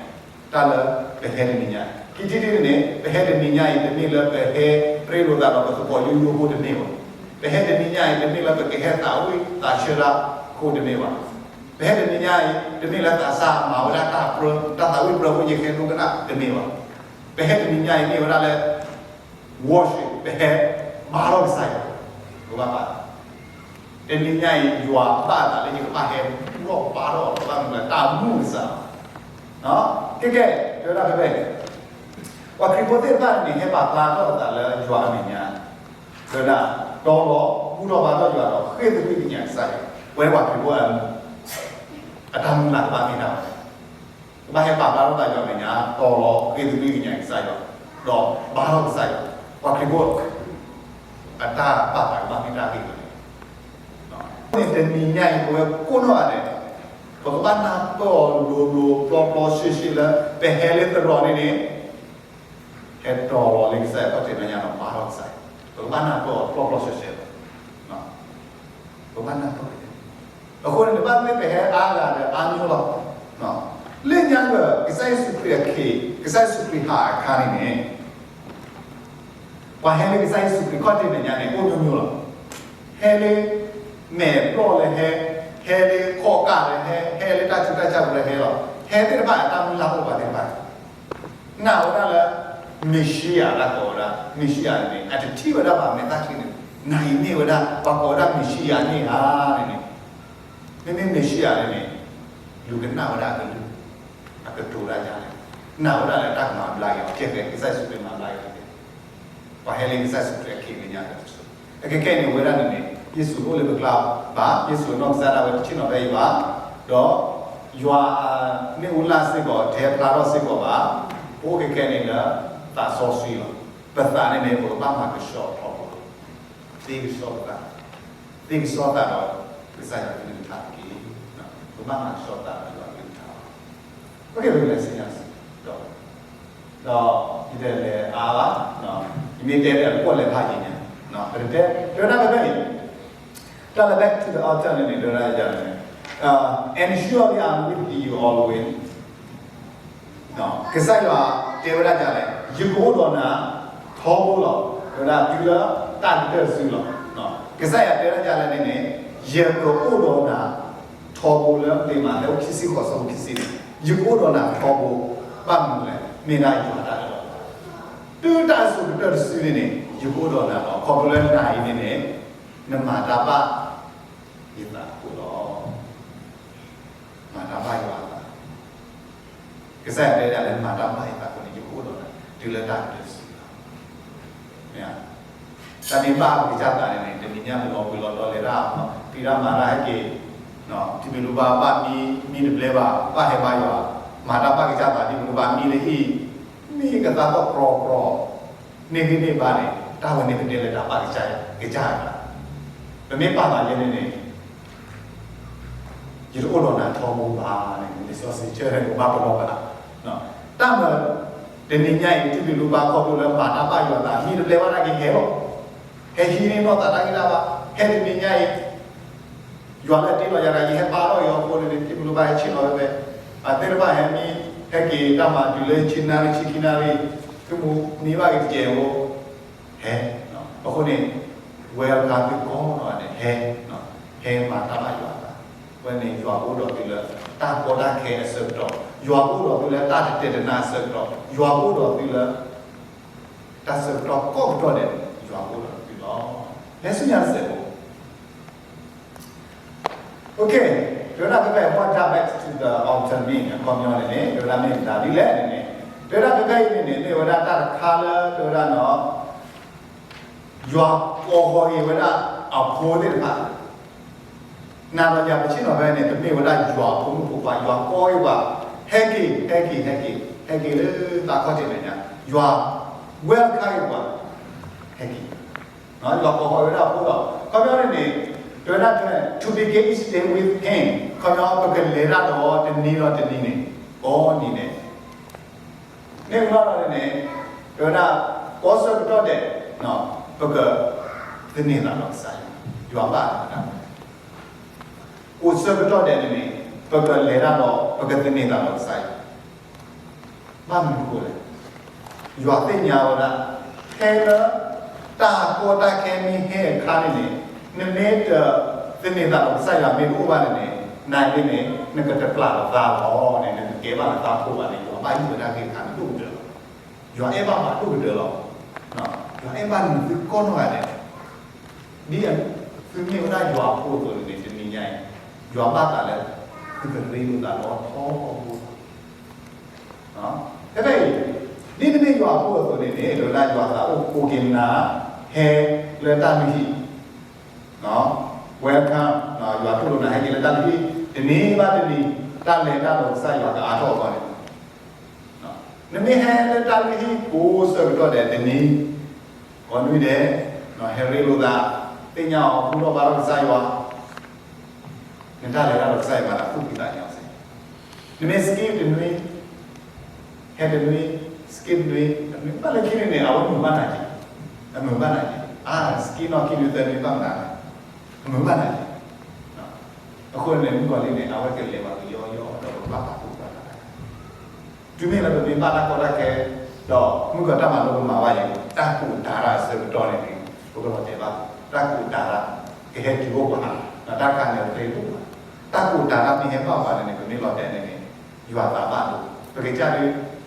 တၢ်လၢပဟဲတနံၤညါအံၤ, ခံထံၣ်တထံၣ်န့ၣ်န့ၣ် ပဟဲတနံၤညါအံၤ တမ့ၢ်လၢပဟဲရ့လိာ်သးဒီးပသကိးယိယိဖိတမ့ၢ်ဘၣ်. ပဟဲတနံၤညါအံၤ တမ့ၢ်လၢပကဟဲသးဝံၣ်သးဆၢတၢ်အဃိတမ့ၢ်ဘၣ်. ပဟဲတနံၤညါအံၤ တမ့ၢ်လၢသးစၢ်မၤဝဲဒၣ်တၢ်ပြၢ တၢ်သးဝံၣ်ပြၢဖိယဟဲဒိကနၣ်တမ့ၢ်ဘၣ်. ပဟဲတနံၤညါအံၤမ့ၢ်ဝဲဒၣ်လၢ worship ပဟဲဘါထီၣ်ကစၢ်ယွၤ, ပဘၣ်ဘါ, တနံၤညါအံၤ ယွၤဘၣ်သးလၢယကဘၣ်ဟဲဘါထီၣ် ပဘၣ်မုၢ်လၢတၢ်မူကစၢ်, ကဲကဲ, တဲဝဲဒၣ်ဖဲဖဲ ပှၤခရံာ်ဖိသ့ၣ်တဖၣ်န့ၣ် ဟဲပာ်ဖျါထီၣ်အသးလၢယွၤအမဲာ်ညါ, တဲဝဲဒၣ် တီၤလီၤ ဘူၣ်ထီၣ်ဘါထီၣ်ယွၤဒီး ဃ့ၢ်သကွံၢ်ကညးကစၢ်ယွၤ, ဝဲပှၤခရံာ်ဖိအ အတၢ်မုၢ်လၢ်ကဘၣ်မ့ၢ်ဒၣ်ဝဲ ကဘၣ်ဟဲပာ်ဖျါထီၣ်သးယွၤအမဲာ်ညါ တီၤလီၤ ဃ့ၢ်သကွံၢ်ကညးကစၢ်ယွၤ, ဒီးဘါထီၣ်ကစၢ်ယွၤ, ပှၤခရံာ်ဖိ အတၢ်ပာ်သးကဘၣ်မ့ၢ်တၢ်ဂ့ၢ်ဝဲန့ၣ်, န့ၣ်တနံၤညါအံၤ ပဝဲကိးနီၢ်ဂၤဒဲး ပကဘၣ်နၢ်ပၢၢ်အီၤလိၤလိၤပျီပျီဆှဲဆှဲလၢ ပဟဲလၢသရိာ်န့ၣ်န့ၣ် ဟဲတီၤလီၤလၢကစၢ်ယွၤခီၣ်ထံးမဲာ်ညါဒီးဘါထီၣ်ကစၢ်ယွၤ, ပကဘၣ်နၢ်ပၢၢ်အီၤပျီပျီဆှဲဆှဲလီၤ. ပကဘၣ်နၢ်ပၢၢ် အဃိန့ၣ် တဘၣ်သ့ၣ်ပဟဲအါဂၤဒီးအါမံၤလီၤ. လၢညါက ကစၢ်ယ့ၣ်ၡူးခရံာ်အခ့, ကစၢ်ယ့ၣ်ၡူးခရံာ်ဟးအခါန့ၣ်န့ၣ် ပှၤဟဲလၢကစၢ်ယ့ၣ်ၡူးခရံာ်ခီၣ်ထံးမဲာ်ညါန့ၣ် အိၣ်မျိုးမျိုးလီၤ. ဟဲလၢမဲာ်ဘျီၣ်လၢဟဲ, ဟဲလၢခီၣ်ကၢ်လၢဟဲ, ဟဲလၢတၢ်ဆူးတၢ်ဆါပူၤလၢဟဲလီၤ. ဟဲသ့ၣ်တဖၣ်အတၢ်မုၢ်လၢ်အိၣ်ပှၤသ့ၣ်တဖၣ် နာ်ဝဲဒၣ်လၢ မ့ၣ်ၡံအၤ တၢ်ကိးဝဲဒၣ် မ့ၣ်ၡံအၤန့ၣ် အတထံၣ်ဝဲဒၣ်ဘၣ်မဲာ်သၣ်ချံန့ၣ်, နၤအံၤမ့ၢ်ဝဲဒၣ် ပှၤကိးဝဲဒၣ်မ့ၣ်ၡံအၤန့ၣ်ဧါန့ၣ်န့ၣ်, မ့မ့ၢ်မ့ၣ်ၡံအၤန့ၣ်န့ၣ် လူၤကနၣ်ဝဲဒၣ်အကလုၢ်, အကတိၤဒၣ်ယၤလဲၣ်, နာ်ဝဲဒၣ်လၢတၢ်ကမၤဘျါက့ၤအီၤ ကဲကဲ ကစၢ်ယ့ၣ်ၡူးခရံာ်မၤဘျါက့ၤအီၤ ပှၤဟဲလၢကစၢ်ယ့ၣ်ၡူးခရံာ်အခ့မဲာ်ညါတစိၤ, အကဲကဲန့ၣ် ဝဲဒၣ်န့ၣ်န့ၣ် ယ့ၣ်ၡူးအိၣ်လၢပကျါဘၣ်, ယ့ၣ်ၡူးအနီၢ်ကစၢ်ဒၣ်ဝဲတဆ့ၣ်နီၤဖဲအံၤဘၣ်, ဒီးယွၤအမ့ၣ်အူလၢ်စ့ၢ်ကီး တဟဲဖျါထီၣ်စ့ၢ်ကီးဘၣ်, ပအိၣ်ကဲကဲန့ၣ်လၢ သးစီဆှံလီၤ. ပသးန့ၣ်န့ၣ် ပကဘၣ်မၤကဆှီထီဘိ, သ့ကဆှီပသး, သ့ကဆှီသးဒီး ကစၢ်ယွၤကလုၢ်ကထါတက့ၢ်. ပကဘၣ်မၤကဆှီသးဒီးယွၤကလုၢ်ကထါလီၤ. ပကလဲၤဆူညါစံးဒီး ဒီးယတလဲၤအါဘၣ်, ယမ့ၢ်တဲဒီး ပကလဲၤဖးယံၤညါ, ပတတဲ တဲဝဲဒၣ်ဖဲဖဲန့ၣ်, တၢ်လၢ back to the altar န့ၣ်န့ၣ် တဲဝဲဒၣ်ယၤန့ၣ်, and surely I'm with you always. ကစၢ်ယွၤတဲဝဲဒၣ်ယၤလဲၣ်, ယကအိၣ်ဒီးနၤထီဘိလီၤ. တဲဝဲဒၣ်တုၤလၢတၢ်ကတၢၢ်တစုလီၤ. ကစၢ်ယွၤတဲဝဲဒၣ်ယၤလဲၣ်န့ၣ်န့ၣ်, ယကအိၣ်ဒီးနၤထီဘိလၢ လံာ်မးသဲ အခိၣ်ခံဆံဃိး ဆၢဖိခံဆံန့ၣ်, ယကအိၣ်ဒီးနၤထီဘိ, ဘၣ်မနုၤလဲၣ်, မ့ၢ်ဒၣ်ယွၤတၢ်အၢၣ်လီၤ. တုၤတၢ်အစိၤကတၢၢ်တစုန့ၣ်န့ၣ် ယကအိၣ်ဒီးနၤလီၤ. ခီဖျိလၢနၤအံၤန့ၣ်န့ၣ် နမၤတၢ်ဘၣ်ယသးအဃိလီၤ. မၤတၢ်ဘၣ်ယွၤအသး ကစၢ်ယွၤတဲဒၣ်လၢမၤတၢ်ဘၣ်ယသးအဃိန့ၣ် ယကအိၣ်ဒီးနၤ တုၤလၢတၢ်ကတၢၢ်တစုလီၤ. မ့ၢ်ဧါ, တၢ်မ့ၢ်ဘၣ်ပကစၢ်သးန့ၣ်န့ၣ် တနံၤညါပလီၤပှ့ၤလီၤတီၤလဲၤတၢ်, ဖံးတၢ်မၤတၢ်ဟဲက့ၤ, ထံဘ့ၣ်လူဘၣ်ဘၣ်မံ, မံတဘျဲဘၣ်, ဘၣ်ဟဲဘါယွၤ, မၤတၢ်ဘၣ်ကစၢ်သး ထံဘ့ၣ်လူဘၣ်မံလၢဟံၣ်, မံကသးသီၣ်ကြီကြီ, န့ၢ်ဂံၢ်န့ၢ်ဘါန့ၣ် တၢ်ဝဲန့ၣ်ပတဲလၢတၢ်ပာ်ကစၢ်ကစၢ်အကျါ, ပမ့ၢ်ပာ်သးယဲန့ၣ်န့ၣ် ယတအိၣ်ဒီးနၤထီဘိဘၣ်န့ၣ် လံာ်စီဆှံဆၢထၢၣ်န့ၣ် ကဘၣ်ပလီၢ်ဘၣ်. တၢ်မၤ တနံၤညါအံၤ ထံဘံလူပၤခီဖျိလၢမၤတၢ်ဘၣ်ယွၤအသး မ့ၢ်တပျဲဘၣ်တၢ်က့ၤဟဲလီၤ, ဟဲဟံးန့ၢ်နီၢ်သးတၢ်ဂံၢ်တၢ်ဘါ, ဟဲတနံၤညါအံၤ ယွၤလၢတ့လီၤယၤတဂၤ ယဟဲပာ်ထီၣ်က့ၤအီၤအဃိန့ၣ် ထံဘံလူပၤဟဲဆ့ၣ်နီၤဝဲဖဲ အသ့ၣ်တဖၣ်ဟဲမံ ဟဲက့ၤတၢ်မၤတုၤလၢဆံနၣ်ရံၣ် ဆံခံနၣ်ရံၣ် သုမူမံဘၣ်က့ၤတကဲးဖိ ဟဲ, အဃိန့ၣ် welcome သုကိးနီၢ်ဂၤဒဲး ဟဲ, ဟဲမၤတၢ်ဘၣ်ယွၤအသး, အဝဲန့ၣ်ယွၤကအိၣ်ဒီးသုလၢ တၢ်ကီတၢ်ခဲအဆၢကတီၢ်, ယွၤကအိၣ်ဒီးသုလၢတၢ်တတဲာ်တနါအဆၢကတီၢ်, ယွၤကအိၣ်ဒီးသုလၢ တၢ်ဆၢကတီၢ်ကိးကတီၢ်ဒဲးန့ၣ် ယွၤကအိၣ်ဒီးသုလီၤ. လဲၤဆူညါတစဲးဖိ Okay, တဲဝဲဒၣ်ဖဲဖဲ what happened to the altar မ့ၢ်အခီပညီန့ၣ်န့ၣ် တဲဝဲဒၣ်မ့ၢ်မတၤဒ်လဲၣ်န့ၣ်န့ၣ်, တဲဝဲဒၣ်ဖဲဖဲအံၤန့ၣ်န့ၣ် မ့ၢ်ဝဲဒၣ်တၢ်တခါလၢ တဲဝဲဒၣ်နီၤ ယွၤကိးဃီၤက့ၤဝဲဒၣ်အဖိသ့ၣ်တဖၣ်, နၤဒီးယၤပဆ့ၣ်နီၤဖဲန့ၣ် ပမ့ၢ်ဝဲဒၣ်ယွၤအဖိမုၣ်ဖိခွါ ယွၤကိးက့ၤပှၤ, ဟဲက့ၤ ဟဲက့ၤ ဟဲက့ၤ ဟဲက့ၤလၢသးခီၣ်ထံးမဲာ်ညါ, ယွၤ welcome က့ၤပှၤ, ဟဲက့ၤ ယွၤကိးဃီၤဝဲဒၣ်အဖိဒီး ခီပညီန့ၣ်န့ၣ် တဲဝဲဒၣ် to begin each day with him ခီပညီ ပကလဲၤတၢ်ဒီးတနံၤဒီးတနံၤန့ၣ် ကိးနံၤန့ၣ် မ့ၢ်ဝဲဒၣ်န့ၣ်န့ၣ် တဲဝဲဒၣ် ကိးဆၢကတီၢ်ဒဲး ပကသန့ၤသးဒီးကစၢ်ယွၤ, ယွၤဘၣ်သးဝဲဒၣ် ကိးဆၢကတီၢ်ဒဲးန့ၣ်န့ၣ် ပကလဲၤတၢ်ဒီး ပကသန့ၤသးဒီးကစၢ်ယွၤ ဘၣ်မနုၤအဃိလဲၣ်, ယွၤသ့ၣ်ညါဝဲဒၣ် ဖဲလၢ တၢ်ကီတၢ်ခဲမ့ၢ်ဟဲအခါန့ၣ်န့ၣ် နမ့ၢ်တသန့ၤသးဒီးကစၢ်ယွၤမ့ၢ်တအိၣ်ဘၣ်န့ၣ်န့ၣ် နန့ၣ်န့ၣ် နကတပျၢ်ပသးလီၤန့ၣ် နတကဲဘၣ်လၢသးဖိဘၣ်န့ၣ် ယွၤဘၣ်ယိၣ်ဝဲဒၣ်ဂ့ၢ်တခါန့ၣ်ဒိၣ်ကတၢၢ်လီၤ. ယွၤအဲၣ်ဘၣ်ပှၤဒိၣ်ကတၢၢ်လီၤ. ယွၤအဲၣ်ဘၣ်နသုကိးနီၢ်ဂၤဒဲး ဒ်သုမ့ၢ်ဝဲဒၣ်ယွၤအဖိအသိးန့ၣ်န့ၣ် တနံၤညါအံၤ ယွၤဘၣ်သးလၢ သုကရ့လိာ်သးလီၤထီဘိလီၤ. ဖဲဖဲအံၤ ဒ်နမ့ၢ်ယွၤအဖိအသိးန့ၣ်န့ၣ် တဲဝဲဒၣ်ယွၤသးအိၣ်ကိးက့ၤနၤ ဟဲလၢတၢ်လုၢ်ဟံၣ် welcome ယွၤတူၢ်လိာ်နၤဟဲက့ၤလၢတၢ်လုၢ်ဟံၣ် တနံၤဘၣ်တနံၤ တၢ်လဲၤတၢ်ဒီးကစၢ်ယွၤကအါထီၣ်အဂီၢ်န့ၣ် နမ့ၢ်ဟဲလၢတၢ်လုၢ်ဟံၣ်ကိးဆၢကတီၢ်ဒဲးတနံၤ ကိးနွံဒဲး ဟဲရ့လိာ်သး သ့ၣ်ညါအီၤ ဘူၣ်ထီၣ်ဘါထီၣ်ကစၢ်ယွၤ နတၢ်လဲၤတၢ်ဒီးကစၢ်ယွၤမၤသးသူၣ်ဖှံသးညီစ့ၢ်, နမ့ၢ် skip တနွံ ဟဲတနွံ skip တနွံ တနွံဘၣ်လၢခံန့ၣ်န့ၣ် အဝဲမုာ်ဘၣ်နၤက့ၤ, အမုာ်ဘၣ်နၤက့ၤ အါ skip နီၢ်ခံနွံသၢနွံဘၣ်မနုၤလဲၣ်, အမုာ်ဘၣ်နၤက့ၤ အဃိန့ၣ် မုၣ်ကီၤလံၢ်န့ၣ် အဝဲကလဲၤဘၣ်ကယီယီဒီးပကဘၣ်ပာ်သူၣ်ပာ်သးတၢ် တုၤမ့ၢ်လၢပမ့ၢ်ဘၣ်တၢ်ကီတၢ်ခဲ ဒီးမုၢ်ကီၤတၢ်မၤလိပမၤဘၣ်ယံၤ တၢ်ကူးတၤတၢ်အဆၢကတီၢ်န့ၣ်န့ၣ် ပကလီၤတဲာ်ဘၣ် တၢ်ကူးတၤတၢ် ကဟဲတုၤအိၣ်ပှၤ ဒီးတၢ်တခါန့ၣ် ပကဟဲအိၣ်ပှၤ တၢ်ကူးတၤတၢ်မ့ၢ်ဟဲဘၣ်ပှၤန့ၣ်န့ၣ် ပမ့ၢ်လီၤတဲာ်န့ၣ်န့ၣ် ယွၤသးဘၣ်ဒိ ပကစၢ်ဒုး သး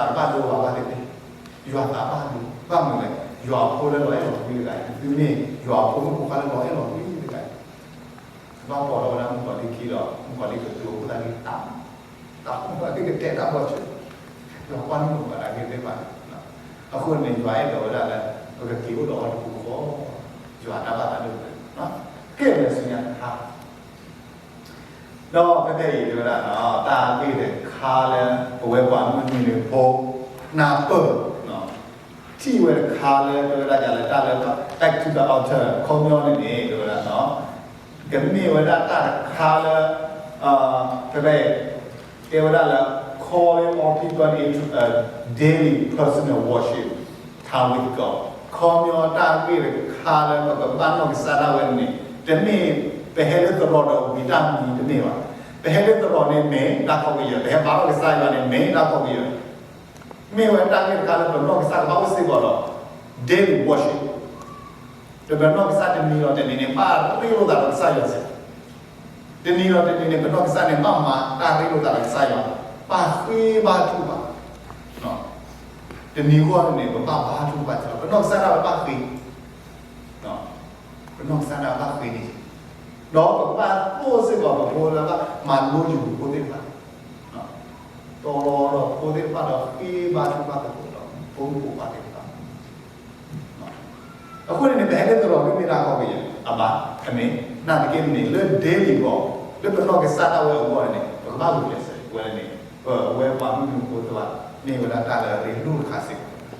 တဘၣ်ဒိဘၣ်ဘၣ်သ့ၣ်သ့ၣ် ယွၤသးဘၣ်ဒိ ဘၣ်မနုၤလဲၣ် ယွၤအဖိလၢလီၤအဲၣ်လီၤကွံတဂၤအံၤ သုမ့ၢ်ယွၤအဖိမုၣ်ဖိခွါလၢလီၤအဲၣ်လီၤကွံတဂၤအံၤ ကဘၣ်ပိာ်ထီၣ်ဝဲဒၣ်မုၣ်ကီၤလံၢ်ခံဒီး မုၣ်ကီၤလံၢ်ကကျိၤအိၣ်သးလံတၢ် တၢ်အိၣ်သးလံကတဲတၢ်ဘီၣ်ဆၢ ယွၤကွၢ်မုၣ်ကီၤလံၢ်သ့ၣ်တဖၣ်န့ၣ် အဃိန့ၣ် ယွၤအဲၣ်ဒိးဝဲဒၣ်လၢ ပကက့ၤအိၣ်ဒီးအီၤတပူၤဃီ ယွၤတၢ်ဘၣ်သးဒိၣ်ကတၢၢ် ကဲဝဲဆူညါတခါ ဒီးဖဲဖဲအံၤတဲဝဲဒၣ် တၢ်ဂ့ၢ်တခါလၢ ပဝဲပှၤမုၢ်နွံလၢဖိ နၢ်ပၢၢ် ထံၣ်ဝဲတခါလၢ တဲဝဲဒၣ်ယၤလၢတၢ်လၢ back to the altar ခီပညီန့ၣ်န့ၣ် တဲဝဲဒၣ် ကမ့ၢ်ဝဲဒၣ်တၢ်တခါလၢ ဖဲဖဲ တဲဝဲဒၣ်လၢ calling all people into a daily personal worship time with God ခီပညီတၢ်ဂ့ၢ်တခါလၢပကဘၣ်နီၢ်ကစၢ်ဒၣ်ဝဲန့ၣ် တမ့ၢ်ပဟဲလၢသရိာ်ဒီးဝံၤတၢ်မံၤတမ့ၢ်ဘၣ်. ပဟဲလၢသရိာ်န့ၣ်မ့ၢ်တၢ်ခီကယၢၤ, ပဟဲဘါထီၣ်ကစၢ်ယွၤန့ၣ်မ့ၢ်တၢ်ခီကယၢၤ မ့ၢ်ဝဲတၢ်ဂ့ၢ်တခါလၢပနီၢ်ကစၢ်ကဘၣ်အိၣ်စ့ၢ်ကီးဒီး daily worship ဒီးပနီၢ်ကစၢ်တနံၤဒီးတနံၤန့ၣ် ဘၣ်ရ့လိာ်သးဒီးကစၢ်ယွၤစ့ၢ်, တနံၤဒီးတနံၤန့ၣ် ပနီၢ်ကစၢ်န့ၣ် ဘၣ်မၤတၢ်ရ့လိာ်သးဒီးကစၢ်ယွၤ, ဘၣ်ဃ့ဘါထုကဖၣ်, တနံၤဂီၢ်န့ၣ် ပဘၣ်ဘါထုကဖၣ်စ့ၢ်ကီး, ပနီၢ်ကစၢ်ဒၣ်ဝဲဘၣ်ဃ့ ပနီၢ်ကစၢ်ဒၣ်ဝဲဘၣ်ဃ့န့ၣ်, ဒီးပကဘၣ်သိၣ်စ့ၢ်ကီးပဖိလၢဘၣ်မၤလိယုၢ်ဖိသ့ၣ်တဖၣ်, တီၤလီၤဒီးဖိသ့ၣ်တဖၣ်ဒီးဃ့ဘါထုကဖၣ်သကိးဒီး ဖိမုၣ်ဖိခွါသ့ၣ်တဖၣ် အဃိန့ၣ်န့ၣ် ပဟဲလၢသရိာ်မ့ၢ်တၢ်ခီကယၢၤ အဘၣ်, အမ့ၢ်, နာ်သက့န့ၣ် လၢ daily အဂီၢ်, လၢပနီၢ်ကစၢ်ဒၣ်ဝဲအဂီၢ်န့ၣ် ပကဘၣ်ဂုာ်ကျဲးစၢးဝဲန့ၣ်, ပဝဲပှၤမုၢ်နွံဖိသ့ၣ်တဖၣ် မ့ၢ်ဝဲဒၣ်တၢ်လၢအရ့ဒိၣ်တခါစ့ၢ်ကီး,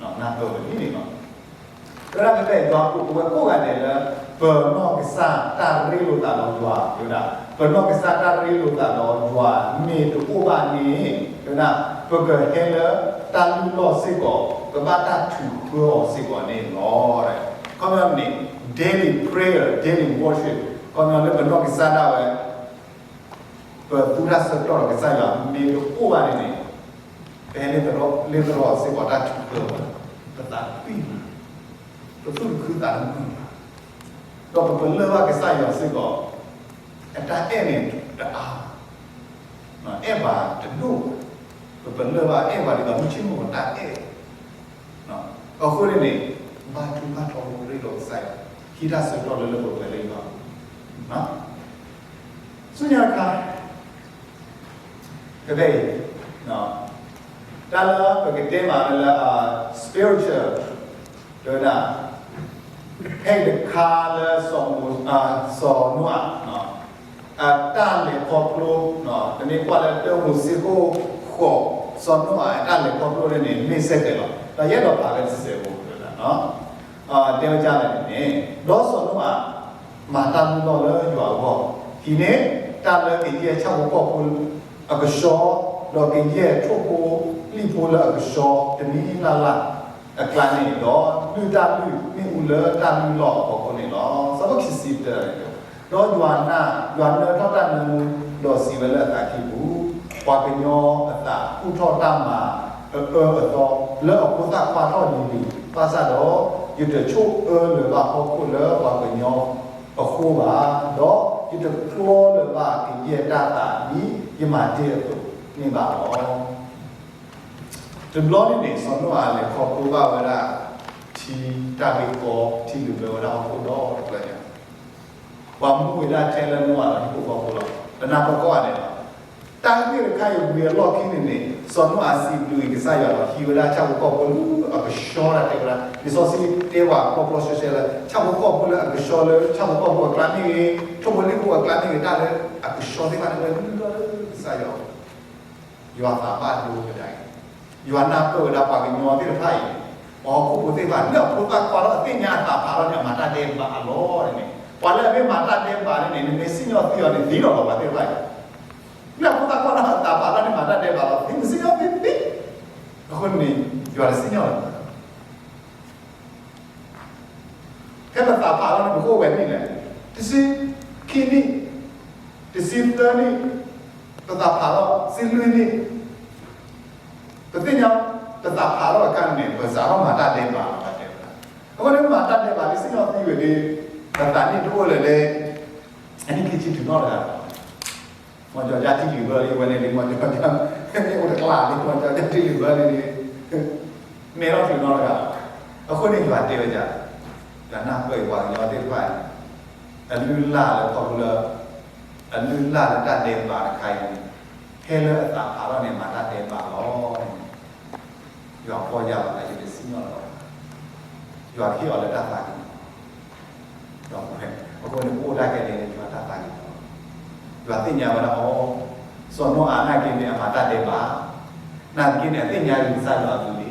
နၢ်ပၢၢ်ဝဲဒ်န့ၣ်လီၤ. တဲဝဲဒၣ်ဖဲဖဲယွၤကိးပဝဲကိးဂၤဒဲးလၢ ပနီၢ်ကစၢ်တၢ်ရ့လိာ်သးဒီးယွၤ တဲဝဲဒၣ် ပနီၢ်ကစၢ်တၢ်ရ့လိာ်သးဒီးယွၤမ့ၢ်တအိၣ်ဘၣ်န့ၣ် တဲဝဲဒၣ် ပကဟဲလၢတၢ်လုၢ်လီၢ်စ့ၢ်ကီး ပဘၣ်တၢ်ထုးဃၢအီၤစ့ၢ်ကီးန့ၣ်လီၤ. ခီပညီန့ၣ် daily prayer, daily worship ခီပညီလၢပနီၢ်ကစၢ်ဒၣ်ဝဲ ပသူတၢ်ဆၢကတီၢ်ဒီးကစၢ်ယွၤမ့ၢ်တအိၣ်ဘၣ်န့ၣ်န့ၣ် ပဟဲလၢသရိာ်စ့ၢ်ကီးတၢ်ထုးဃၢဘၣ်, ပသးကွံမး, ပသူၣ်တခုသးတမုာ်ဘၣ်, ဒီးပပလၢၢ်ဘၣ်ကစၢ်ယွၤစ့ၢ်ကီး အတၢ်အဲၣ်န့ၣ်တအါ, အဲၣ်ပှၤတဒိၣ်ဘၣ်, ပပလၢၢ်ဘၣ်အဲၣ်ပှၤဒ်သိးမုၢ်ဆ့ၣ်မုၢ်ဂီၤတၢ်အဲၣ် အဃိန့ၣ်န့ၣ် ဘါထုကဖၣ်ထီဘိရ့လိာ်ကစၢ်ယွၤ, ဟံးတၢ်ဆၢကတီၢ်လၢလၢပှဲၤပှဲၤလၢယွၤပူၤ, ဆူညါတခါ ဖဲဖဲအံၤ တၢ်လၢပကတဲမးလၢလၢ spiritual တဲဝဲဒၣ် ဖဲအံၤတခါလၢ စီၤနိအၤ အတၢ်လဲၤခီဖျိ, ပမ့ၢ်ကွၢ်လၢတၢမိၤၡ့ခိၣ်ဃိး စီၤနိအၤအတၢ်လဲၤခီဖျိန့ၣ်န့ၣ် မ့ၢ်စဲကဲၤလီၤ. ဒီးယအဲၣ်ဒိးဖးဝဲတစဲးဖိ တဲဝဲဒၣ် တဲဝဲဒ်လဲၣ်န့ၣ်န့ၣ်, ဒီးစီၤနိအၤ မၤတၢ်လုၢ်လီၢ်လၢယွၤအဂီၢ်, ဟံးန့ၢ်တၢ်လၢကယဲၢ်ဆၣ်ဖိကီၢ်ဖိအကဆှီ, ဒီးကယဲၢ်ထိၣ်ဖိလံၣ်ဖိလၢအကဆှီတနံၤလၢ်လၢ်အကျါန့ၣ်, ဒီးလုၢ်တၢ်လုၢ်မ့ၣ်အူလၢတၢ်လုၢ်လီၢ်အဖီခိၣ်န့ၣ်လီၤ. ဆၢဖိခံဆံတၢ, ဒီးယွၤနၢ, ယွၤနၢထီၣ်တၢ်နၢမူ, ဒီးစံးဝဲလၢအသးကံၢ်ပူၤ, ပှၤကညီအသးကူၣ်ထီၣ်တၢ်မၤအအၢအသီ လၢအဖိသၣ်ခွါထီၣ်လံၤလံၤ, ဘၣ်ဆၣ်ဒီး ယတဆိၣ်အၢလၢၤဘၣ်ဟီၣ်ခိၣ်လၢပှၤကညီအဃိဘၣ်, ဒီးယတကျီလၢၤဘၣ်ကယဲၢ်တၢ်သးဒ်ယမၤတ့ၢ်အသိးန့ၣ်ဘၣ်လီၤ. တဘျီန့ၣ်န့ၣ် စီၤနိအၤလဲၤခီဖျိဘၣ်ဝဲဒၣ် ထံတၢ်ဂ့ၢ်ကီ ထံလုာ်ဘၢဝဲဒၣ်ဟီၣ်ခိၣ်ဒီတဖျၢၣ်ညါ ပှၤမူဝဲဒၣ်ထဲလၢနိအၤဒီးဟံၣ်ဖိဃီဖိလီၤ. ပနၢ်ပၢၢ်ကိးဂၤဒဲးလီၤ. တၢ်ဂ့ၢ်တခါအံၤဝံၤအလီၢ်ခံန့ၣ်န့ၣ် စီၤနိအၤစံးဘျုးကစၢ်ယွၤဒီးဟံးဝဲဒၣ်ဆၣ်ဖိကီၢ်ဖိလၢအကဆှီတၢ်တဲဝဲဒၣ်, လံာ်စီဆှံတဲပှၤပျီပျီဆှဲဆှဲလၢ ဆၣ်ဖိကီၢ်ဖိလၢအကဆှီလၢ ဆၣ်ဖိကီၢ်ဖိအကျါမ့ၢ်ဂ့ၤ, ထိၣ်ဖိလံၣ်ဖိအကျါမ့ၢ်ဂ့ၤ, တၢ်လၢအကဆှီသ့ၣ်တဖၣ်န့ၣ် ဝဲလုၢ်လီၢ်လၢကစၢ်ယွၤ ယွၤသးဘၣ်ဒိကဒါက့ၤ, ယွၤနၢ်ပၢၢ်ဝဲဒၣ်ပှၤကညီသ့ၣ်တဖၣ်အံၤ, ပှၤဟီၣ်ခိၣ်ဖိသ့ၣ်တဖၣ် လၢအဖိသၣ်ခွါထီၣ်အသ့ၣ်ညါအသးဖးထီၣ်န့ၣ် အမၤတၢ်ဒဲးဘးအလီၢ်န့ၣ်, ပှၤလၢအမ့ၢ်မၤတၢ်ဒဲးဘးန့ၣ်န့ၣ် နမ့ၢ်စံၣ်ညီၣ်သံအီၤန့ၣ် သံလီၤလီၤပှၤသ့ၣ်တဖၣ်အံၤ, လၢအဖိသၣ်ခွါထီၣ်အသးဖးထီၣ်န့ၣ် မၤတၢ်ဒဲးဘးလီၤ သံမ့ၢ်စံၣ်ညီၣ်သံသံ, အဃိန့ၣ် ယွၤတစံၣ်ညီၣ်လၢၤဘၣ် ဖဲပသးဖးထီၣ်န့ၣ် ပကအိၣ်ဝဲနံၣ်လဲၣ်, တဆံခံနံၣ်, တဆံသၢနံၣ်, ပသးဖးထီၣ် တဆံလွံၢ်နံၣ်, ပသ့ၣ်ညါ ပသးဖးထီၣ်အခါန့ၣ် ပစးထီၣ်မၤတၢ်ဒဲးဘးလီၤ ပှၤတဲဝဲဒၣ်. အဃိန့ၣ် မၤတၢ်ဒဲးဘးလံ စံၣ်ညီၣ်သံဝဲဒၣ်, ပသးနံၣ်တအိၣ်လၢၤလၢ အနံၣ်ခံဆံတုၤနီတ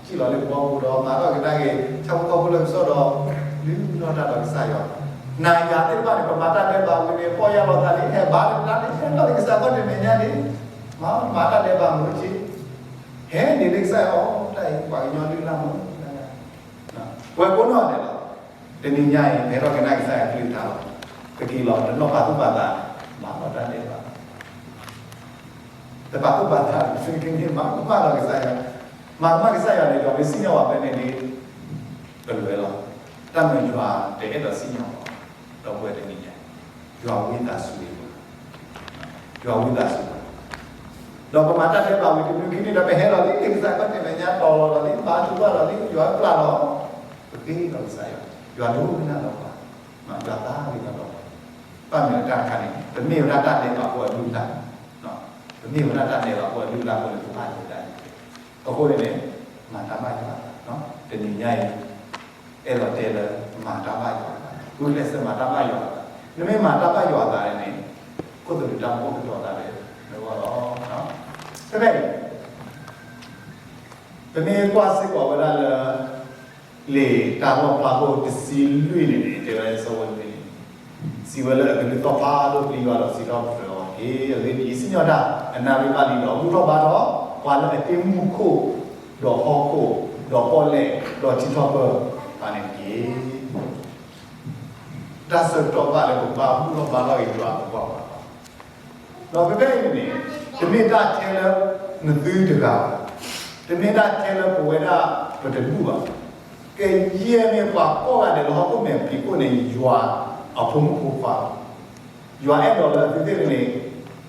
ဂၤလီၤ မ့ၢ်ကၠီၤကၠၢ်ထံလုာ်ဘၢလံ ဝဲန့ၣ်ဒ် မ့ၢ်ကၠီၤကၠၢ် မ့ၢ်အိၣ်တကျါလံ မ့ၢ်ကၠီၤကၠၢ်ထံလုာ်ဘၢလံန့ၣ် မဲထီၣ်ချုးနီတဂၤလီၤ. အဃိန့ၣ် ယွၤတဲဝဲဒၣ်, ယွၤနၢ်ပၢၢ်အံၤပှၤကညီသ့ၣ်တဖၣ်န့ၣ် အလုၢ်အလၢ်လၢခီဖျိလၢ အလုၢ်အလၢ်လၢတၢ်ဒဲးဘးတခါအံၤန့ၣ် ဟဲလၢအသးဖးထီၣ်န့ၣ် မၤတၢ်ဒဲးဘးလီၤန့ၣ် ယွၤပီၢ်ယၢ်လီၤသး ယတစံၣ်ညီၣ်လၢၤဘၣ်, ယွၤဟ့ၣ်အီၤလၢတၢ်သးကညီၤ ဒီးအဃိန့ၣ် ပအိၣ်ဒၣ်ကဲန့ၣ် ယွၤတၢ်သးကညီၤ, ယွၤသ့ၣ်ညါဝဲဒၣ်အီၤ, စီၤနိအၤနာ်က့န့ၣ် အမၤတၢ်ဒဲးဘး, နာ်က့န့ၣ် အသ့ၣ်ညါလံကစၢ်ယွၤအကလုၢ်လံ, စံၣ်လီၤလၢကဘီပူၤဒီး မၤထီၣ်ကဒါက့ၤ ဆၣ်ဖိကီၢ်ဖိလၢကဆှီဒီး လုၢ်လီၢ်တၢ်ဒီးကစၢ်ယွၤ, နၤယၤသ့ၣ်တဖၣ်န့ၣ် ပမၤတၢ်ဒဲးဘးဝံၤန့ၣ် ပီၢ်ယၢ်လီၤသးန့ၣ် ဟဲဘါလၢတၢ်န့ၣ် ဟဲလီၤလၢကစၢ်ခီၣ်တမဲာ်ညါန့ၣ်, မၤ မၤတၢ်ဒဲးဘးမုၢ်ဆ့, ဟဲန့ၣ်လၢကစၢ်ယွၤအီၤ တၢ်အံၤပှၤကညီလုၢ်လၢ်မုၢ် ဝဲကိးနီၢ်ဒဲးလီၤ. တနံၤညါအံၤ ပဟဲထီၣ်ကနၣ်ကစၢ်ယွၤကလုၢ်ကထါလီၤ. ပက့ၤလီၤ တနီၣ်ပာ်သူၣ်ပာ်သး, မၤလီၤတၢ်ဒဲးဘး, တပာ်သူၣ်ပာ်သး ကမ့ၢ်မၤကမၣ်လီၤကစၢ်ယွၤ, မၤကမၣ်ကစၢ်ယွၤန့ၣ် ယွၤမ့ၢ်စံၣ်ညီၣ်ဝဲဖဲန့ၣ်န့ၣ် ကလွဲလီၤ. တၢ်မၤယွၤတအဲၣ်ဒိးစံၣ်ညီၣ်လီၤ. ဒီပုၢ်ဝဲၢ်တနံၤညါ ယွၤဝံသးစူၤပှၤ ယွၤဝံသးစူၤပှၤ, ဒီးပမၤတၢ်ဒဲးဘးဝံၤတနွံခံနွံဒီး ပဟဲလီၤလံ ကစၢ်ခီၣ်တမဲာ်ညါတီၤလီၤလီၤလံ ဘါထုကဖၣ်လီၤလံ ယွၤပျၢ်လီၤ, ပဃ့လီၤကစၢ်ယွၤ, ယွၤဒိကနၣ်လီၤပှၤ, ယွၤသးကညီၤလီၤပှၤ, ဘၣ်မနုၤတၢ်တခါန့ၣ် ပမ့ၢ်ဝဲဒၣ်တၢ်ဒဲးဘးဖိအလုၢ်အလၢ်, ပမ့ၢ်ဝဲဒၣ်တၢ်ဒဲးဘးဖိအလုၢ်အလၢ်ဖိလၢပဘၣ်ဒဲးဘး, အဃိန့ၣ်န့ၣ် မၤတၢ်ဘၣ်ယွၤအသး, တနံၤညါအံၤ အဲၣ်ဒိးတဲလၢ မၤတၢ်ဘၣ်ယွၤအသး, ဂုာ်ကျဲးစၢးမၤတၢ်ဘၣ်ယွၤအသး, နမ့ၢ်မၤတၢ်ဘၣ်ယွၤအသးန့ၣ် ခိၣ်သလုးတၢ်မူအိၣ်ကတီၤသးလၢနဂီၢ်လီၤ. ဖဲဖဲအံၤ ပမ့ၢ်ကွၢ်စ့ၢ်ကီးဝဲဒၣ်လၢ လံာ်တၢ်လီၣ်ဖျါခိၣ်တဆံလွံၢ်န့ၣ်န့ၣ် တဲဝဲအဆၢဖိလွံၢ်န့ၣ်, စံးဝဲလၢအကလုၢ်သီၣ်ဖျါဒိၣ်ပျံၤယွၤဒီးစံးထီၣ်ပတြၢၤအီၤတက့ၢ်. အဂ့ၢ်ဒ်အံၤ, စံၣ်ညီၣ်တၢ်, အနၣ်ရံၣ်ဘၣ်လံဒီးဘူၣ်ထီၣ်ဘါထီၣ်ပှၤလၢအတ့မူခိၣ်, ဒီးဟီၣ်ခိၣ်, ဒီးပီၣ်လဲၣ်, ဒီးထံထီၣ်ပၢၢ်တဖၣ်န့ၣ်တက့ၢ်. တၢ်ဆၢကတီၢ်ဘၣ်လၢပကဘၣ်ဘူၣ်ထီၣ်ဘါထီၣ်က့ၤယွၤအသပှၢ်ပှၢ်လီၤ. ဒီးဖဲဖဲအံၤန့ၣ်, တမ့ၢ်တၢ်ထဲလၢနသုတဂၤဘၣ်, တမ့ၢ်တၢ်ထဲလၢပဝဲဒၣ်ပတဒူၣ်ဘၣ်, ကယဲၢ်မ့ၢ်ပှၤကိးဂၤဒဲးလၢဟီၣ်ခိၣ်မဲာ်ဖံးခိၣ်န့ၣ် ယွၤအဖိမုၣ်ဖိခွါလီၤ. ယွၤအဲၣ်ဒိးလၢအသုသ့ၣ်န့ၣ်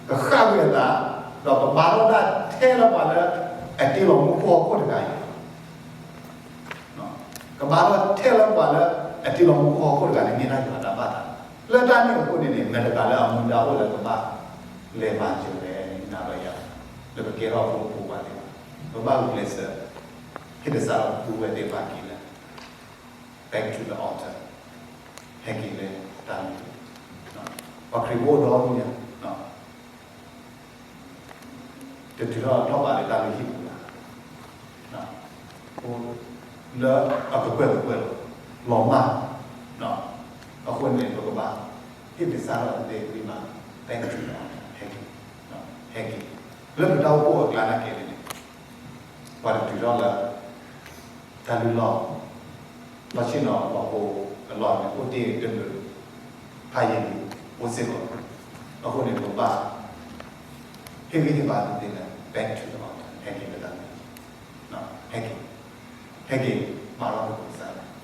ကဃၣ်ကွံာ်အသး, ဒီးကဘါထီၣ်တၢ်ထဲလၢပှၤလၢအတ့လီၤမူခိၣ်ဟီၣ်ခိၣ်တဂၤအံၤ ကဘါထီၣ်ထဲလၢပှၤလၢအတ့လီၤမူခိၣ်ဟီၣ်ခိၣ်တဂၤန့ၣ် မ့ၢ်ဒၣ်ယွၤအတၢ်ဘၣ်သး. လၢတၢ်န့ၣ်အဃိန့ၣ်န့ၣ် မတၤတဂၤလၢအမူဒါအိၣ်လၢကဘၣ်လဲၤမၤစၢၤဝဲန့ၣ် နၤဒီးယၤ, လၢပကဲထီၣ်ဖိမုၣ်ဖိခွါသ့ၣ်တဖၣ်, ပဘၣ်ဂုာ်ကျဲးစၢး ဟ့ၣ်သဆၣ်ထီၣ်ပဝဲသ့ၣ်တဖၣ်က့ၤလၢ back to the altar, ဟဲက့ၤလၢတၢ်လုၢ်ဟံၣ်, ပှၤခရံာ်ဖိအိၣ်ဒီဒူၣ်ညါ တတုၤထီၣ်ထီၣ်ဘးလၢတၢ်လုၢ်ဟံၣ်ပူၤဘၣ်, လၢအကကွဲၢ်ကကွဲၢ်လီၤ, လီၤမၢ်, အဃိန့ၣ် ပကဘၣ်ဟ့ၣ်သဆၣ်ထီၣ်ပသ့ၣ်တဖၣ် back to the altar, ဟဲက့ၤ, ဟဲက့ၤ, လၢပတၢ်အိၣ်ဖှိၣ်အကျါန့ၣ်က့ၤန့ၣ် ပှၤတတုၤထီၣ်လၢ တၢ်လုၢ်လီၢ်, လီၢ်ဆ့ၣ်နီၤလီၤဟိအလီၢ်န့ၣ် အိၣ်တ့ၢ်တမုာ်, ဖးယံာ်လံ, အိၣ်စ့ၢ်ကီး, အဃိန့ၣ် ပဘၣ် ဟ့ၣ်ဂံၢ်ဟ့ၣ်ဘါသ့ၣ်လၢ back to the altar, ဟဲက့ၤလၢတၢ်လုၢ်ဟံၣ်, ဟဲက့ၤ, ဟဲက့ၤမၤလီၤသကိးကစၢ်ယွၤ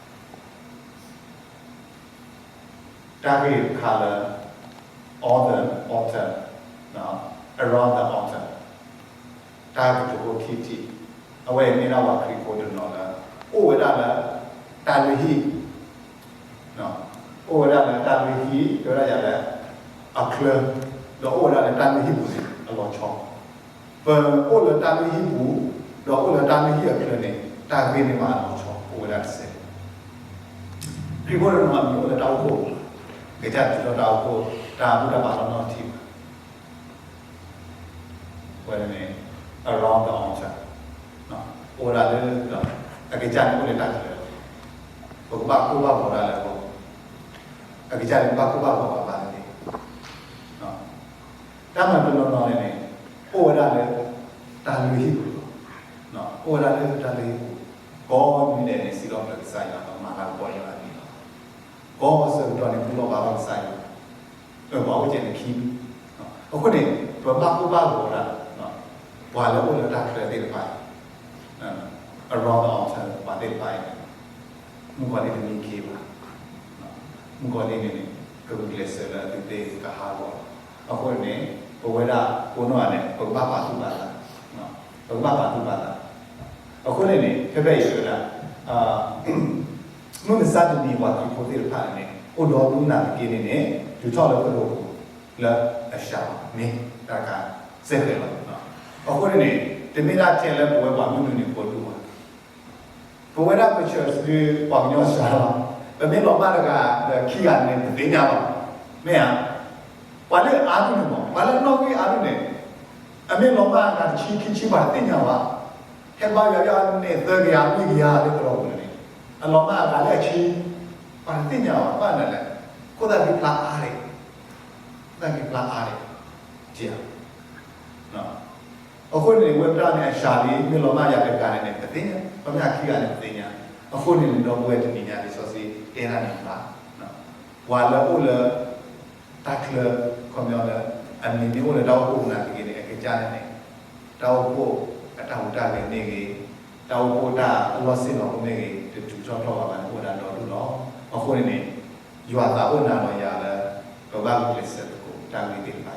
တၢ်ဂ့ၢ်တခါလၢ on the altar, around the altar, တၢ်ကတိၤဖိခံထံၣ်, အဝဲအံၤမ့ၢ်ဒၣ်ပှၤခရံာ်ဖိတနီၤလၢ အိၣ်ဝဲဒၣ်လၢ တၢ်လုၢ်ဟံၣ်, အိၣ်ဝဲဒၣ်လၢတၢ်လုၢ်ဟံၣ် တဲဝဲဒၣ်ယၤလၢ အချၢ, ဒီးအိၣ်ဝဲဒၣ်လၢတၢ်လုၢ်ဟံၣ်ပူၤန့ၣ် အလီၤဆီ ပအိၣ်လၢတၢ်လုၢ်ဟံၣ်ပူၤ, ဒီးအိၣ်လၢတၢ်လုၢ်ဟံၣ်အချၢန့ၣ် တၢ်ဂ့ၢ်န့ၣ်မးအလီၤဆီ အိၣ်ဝဲဒၣ်တစဲး. ခရံာ်ဖိတနီၤမ့ၢ်အိၣ်လၢတၢ်အိၣ်ဖှိၣ်ပူၤ, ကစၢ်တုၤထီၣ်တၢ်အိၣ်ဖှိၣ် တၢ်ဘူၣ်တၢ်ဘါလီၢ်နီၢ်ထံၣ်ဘၣ် ဝဲန့ၣ် around the altar, အိၣ်ဝဲဒၣ်လၢ အကစၢ်န့ၣ်အိၣ်လၢတၢ်ချၢ, ပကဘၣ်ကိၢ်ဘၣ်ဂီၤဒၣ်လၢအဂီၢ်, အကစၢ်န့ၣ်ပဘၣ်ကိၢ်ဘၣ်ဂီၤဘၣ်ဘၣ်လၢန့ၣ်, တၢ်မၤတနီၤနီၤန့ၣ်န့ၣ် အိၣ်ဝဲဒၣ်လၢ တၢ်လုၢ်ဟံၣ်ပူၤလီၤ, အိၣ်ဝဲဒၣ်လၢတၢ်လုၢ်ဟံၣ်ပူၤ, ကိးနွံဒဲးန့ၣ် စံးထီၣ်ပတြၢၤကစၢ်ယွၤဒီးမၤလၤကပီၤယွၤအမံၤလီၤ. ကိးဆၢကတီၢ်န့ၣ် ဘူၣ်ထီၣ်ဘါထီၣ်ကစၢ်ယွၤ, ပှၤအိၣ်ကဲန့ၣ်ခံ, အဃိန့ၣ် ပဘၣ်ကိၢ်ဘၣ်ဂီၤဒၣ် ပှၤလၢအိၣ်လၢတၢ်ချၢသ့ၣ်တဖၣ်အံၤ, around the altar ပှၤသ့ၣ်တဖၣ်အံၤန့ၣ် မုၣ်ကီၤလံၢ်တမံခ့ဘၣ်, မုၣ်ကီၤလံၢ်န့ၣ်န့ၣ် ကဂုာ်ကျဲးစၢးလၢအသုသ့ၣ်ကဟးဂီၤလီၤ. အဃိန့ၣ် ပဝဲဒၣ်ကိးနီၢ်ဂၤန့ၣ် ပကဘၣ်ပာ်သူၣ်ပာ်သး, ပကဘၣ်ပာ်သူၣ်ပာ်သး, အဃိန့ၣ်န့ၣ် ဖဲဖဲအံၤဝဲဒၣ် မုၢ်မဆါတနံၤပှၤခရံာ်ဖိသ့ၣ်တဖၣ်န့ၣ်န့ၣ် အိၣ်ဒီဒူၣ်နာ်သက့န့ၣ်န့ၣ် တုၤထီၣ်လၢကရူၢ်ပူၤလၢအစှၤလီၤ, မ့ၢ်တၢ်တခါစဲဃဲၤလီၤ. အဃိန့ၣ်န့ၣ် တမ့ၢ်ဒၣ်ထဲလၢပဝဲပှၤမုၢ်နုာ်န့ၣ်ဖိဒူၣ်ဘၣ်, ပဝဲဒၣ်ပ church ဒုး ပှၤကညီစှၤလီၤ, ပမ့ၢ်လီၤမၢ်တဂၤဒီးခံဂၤန့ၣ် ပသ့ၣ်ညါလီၤ, မ့ၢ်ဧါ. ပှၤလၢအါဒူၣ်န့ၣ်မး ပှၤလၢနီၣ်ဂံၢ်အါဒူၣ်န့ၣ် အမ့ၢ်လီၤမၢ်အဂၤတဆံခံဆံ ပှၤတသ့ၣ်ညါဘၣ်, ဟဲဘါယွၤယွၤန့ၣ် သၢကယၤလွံၢ်ကယၤလၢကလီၤပူၤန့ၣ် အလီၤမၢ်အဂၤလၢအဆံ ပှၤတသ့ၣ်ညါဘၣ်, ဘၣ်မနုၤလဲၣ်, ခိၣ်သၣ်ဂံၢ်ဖျါအါဒံး, ခိၣ်သၣ်ဂံၢ်ဖျါအါဒံး, အဃိန့ၣ် ဝဲပတၢ်န့ၣ်အစှၤလံ မ့ၢ်လီၤမၢ်ယၤတဂၤန့ၣ်န့ၣ် ပသ့ၣ်ညါ, ပမ့ၢ်ခံဂၤန့ၣ်ပသ့ၣ်ညါ, အဃိန့ၣ်န့ၣ် ဒီပုၢ်ဝဲၢ်တနံၤညါ လံာ်စီဆှံတဲဒၣ်န့ၣ်ဘၣ်, ပှၤလၢအိၣ်လၢ တၢ်ချၢ ခီပညီလၢ အမံၤမ့ၢ်အိၣ်လၢတၢ်အိၣ်ဖှိၣ်ပူၤနာ်သက့န့ၣ် အကစၢ်န့ၣ်န့ၣ် တၢ်အိၣ်ဖှိၣ်အတၢ်ဟူးတၢ်ဂဲၤမ့ၢ်ဂ့ၤ, တၢ်အိၣ်ဖှိၣ်တၢ်အလီၢ်ဆ့ၣ်နီၤဖိမ့ၢ်ဂ့ၤ, တတုၤထီၣ်ထီၣ်ဘးဘၣ်န့ၣ် အိၣ်ဝဲဒၣ်ဒီဒူၣ်လီၤ. အဃိန့ၣ်န့ၣ် ယွၤသးအိၣ်နၤဒီးယၤလၢ ပဘၣ်ဂုာ်ကျဲးစၢးသကိးတၢ်ဂ့ၢ်သ့ၣ်တဖၣ်